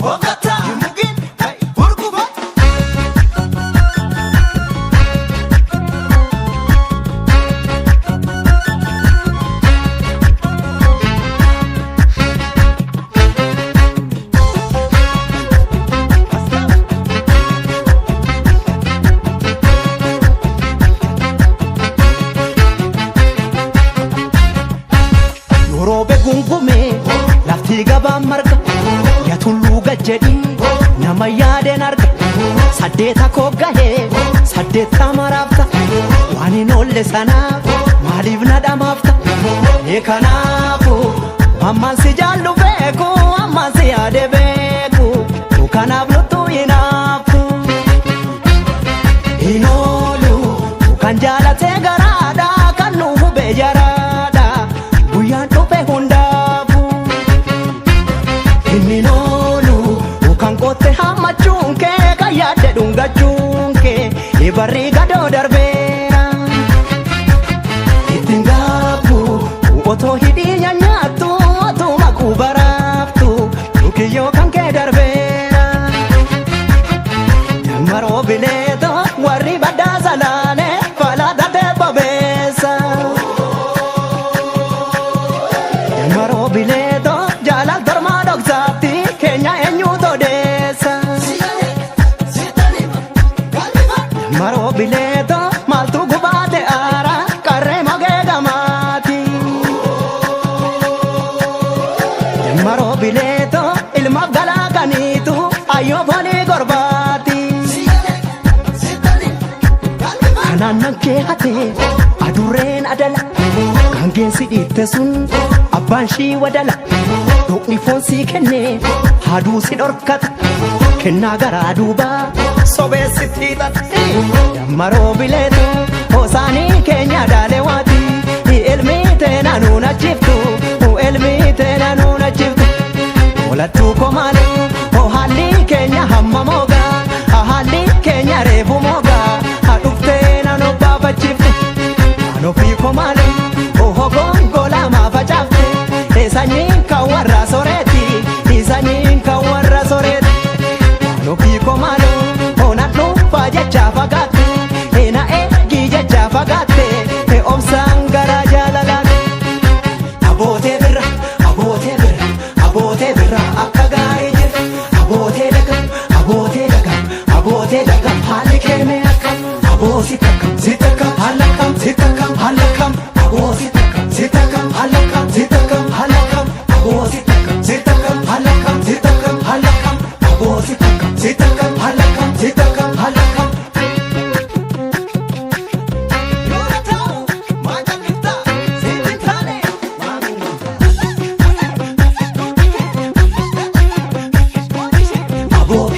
Boqotaa hin mugin hurgufa. Yoroobe gungume lafti gabaan marga yaa tulluu gad jedhi nama yaadeen arga saddeeta koo gahee saddeetta maraafta waan hin oolle sanaaf maaliif na dhamaafta ee kanaafu ammaan si jaallu beeku ammaan si yaade beeku kanaaf luttuu hinaaftu hin oolu kan jaalatee garaadha kan nu hube jaraadha guyyaan dhufe hundaafu inni hin oolu kan qotte hammachuun kee kan yaadde dhungachuun kee barrii gadoo darbeera ittiin gaabbu otoo hidhii nyaanyaattu otuma qubaraaftu kiyyoo kan kee darbeera. Maroo bileeto warri baddaa salaale falaata bobeessa. Maroo bileeto jaalal tormaa dhoksaatti keenya eenyutu odeessa. Maroo bileeto maaltu gubaate aara qarree mogee gamaati. Maroo bileeto ilmaaf galaa kaniitu ayyoo foonii gorbaati. Kanaan nan kee hatee adurreen adala gaangeen si dhiitte sun abbaan shii wadala dhokni foon sii kennee haaduu si dhorkata kennaa garaa duubaa sobee sitti hixata. Maroo bileetu hoosaanii keenya daalee waati ilmi teena nuun achiftu ilmi teena nuun achiftu. Olattuu komaalee hoo haalli keenya hamma moogaa haalli keenya reefu moogaa dhuftee nan obbaafachiifte waan ofii komaalee hoo gongola maa facaafte sanyiin kan warra soreeti sanyiin kan warra soreeti waan ofii komaalee hoo nan dhuunfaa jecha fagaatte na eegi jecha fagaatte obsaan garaa jaalalaate. Abootee birra, abootee birra, abootee birra akka gaarii jira. Abootee dagam, abootee dagam, abootee dagam haalli keemee akkam. Aboo si takka, si takka, haala kam, si takka, haala kam. Aboo si takka, si takka, haala kam, si takka, haala kam. Aboo si takka, si takka, haala kam, si takka, haala kam. Aboo si takka, si takka, haala kam, si takka, haala kam. Yoora ta'u, maal jal'ifta, sitti taane, Aboo,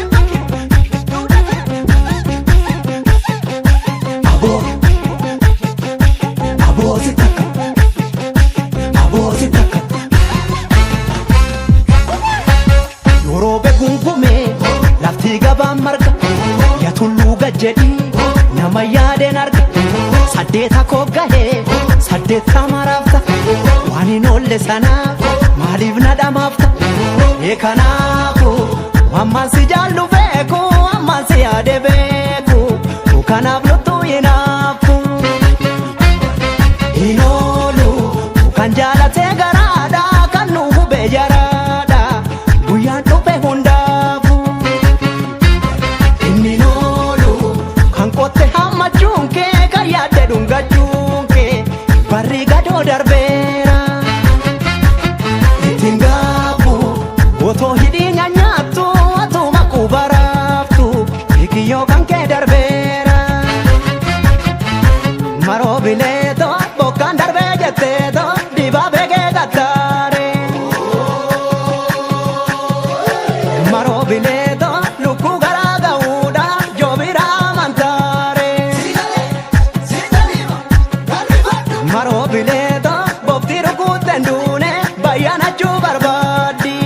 aboo, aboo si takka, aboo si takka. Yoroobe gungume lafti gabaan marga yaa tulluu gad jedhi nama yaadeen arga saddeeta koo gahee saddeetta maraafta waan hin oolle sanaaf maaliif na dhamaafta ee kanaafu ammaan si jaallu beeku ammaan si yaade beeku kanaaf luttuu hinaaftu hin oolu kan jaalatee garaadha kan nu hube jaraadha guyyaan dhufe hundaafu inni hin oolu kan qotte hammachuun kee kan yaadde dhungachuun kee barri gadoo darbeera ittiin gaabbu otoo hidhii nyaanyaattu otuma qubaraaftu kiyyoo kan kee darbeera. Maroo bileeto bokkaan darbee jetteeto dibaabee kee gattaare. Maroo bileeto lukkuu garaa ga'uudha joobira amantaare. Maroo bileeto bofti rukuteen duune bayyaanachuu barbaaddi.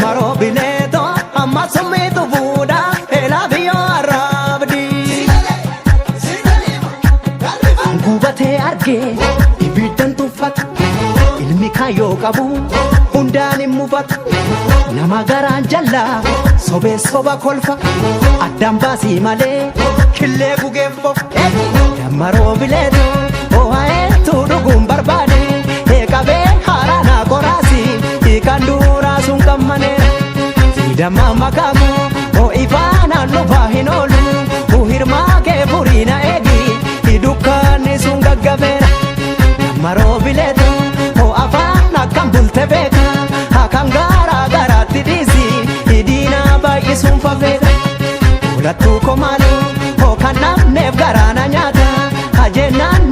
Maroo bileeto amma summiitu fuudha eelaa biyyoo arraabdi. Gubatee argee ibiddan tuffata ilmi kaayyoo qabu hundaan hin mufata. Nama garaan jallaa sobee soba kolfa addaan baasii malee killee gugeen bofa. Dammaroo bileetu ho'aeetu dhuguun barbaade eeqabee haaraanaa qoraasi hiikan duraa sun qabmaneera. Siidammaa makaamu ho'ifaanaan lufaa hin oolu hirmaa kee furiina eegi dukkaanni sun gaggabeera. Dammaroo bileetu ho'afaan akkam bulte beeka hakan garaa garaatti dhiisi diinaa baay'isuun fafeera. Fuulattuu komaalu hoo kan namneef garaana nyaata hajeenaan